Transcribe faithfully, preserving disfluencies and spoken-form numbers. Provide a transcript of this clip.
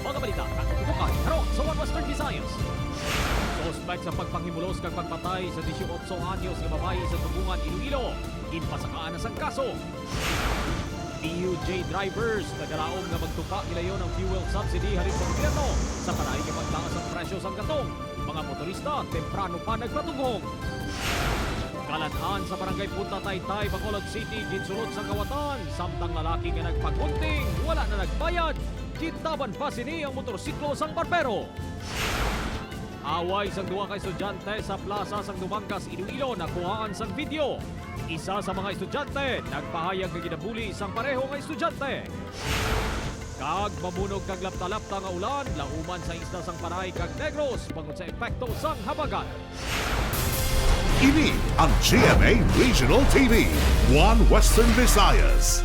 Mga balita nga tutukan karon sa One Western Visayas. Suspek sa pagpanghimulos kag pagpatay sa dieciocho anyos nga babayi sa Tubuangan, Iloilo, ginpasakaan na sang kaso. D U J drivers nagalaom nga magtupa gilayon ang fuel subsidy halin sa gobyerno sa palayo nga pagtaas ang presyo sang gatong. Mga motorista temprano pa nagpatughong. Kalan-an sa Barangay Punta Taytay, Bacolod City, ginsulod sang kawatan, samtang lalaki nga nagpagunting wala na nagbayad. Gintaban pa sini ang motorsiklo sang barbero. Away sang duha ka estudyante sa plaza sang Dumangas, Iloilo, nakuhaan sang video. Isa sa mga estudyante nagpahayag nga ginabuli sang pareho nga estudyante. Kag mamunog kag lapta-lapta nga ulan, lauman sa isla sang Panay kag Negros bangod sa epekto sang habagat. Ini ang G M A Regional T V, One Western Visayas.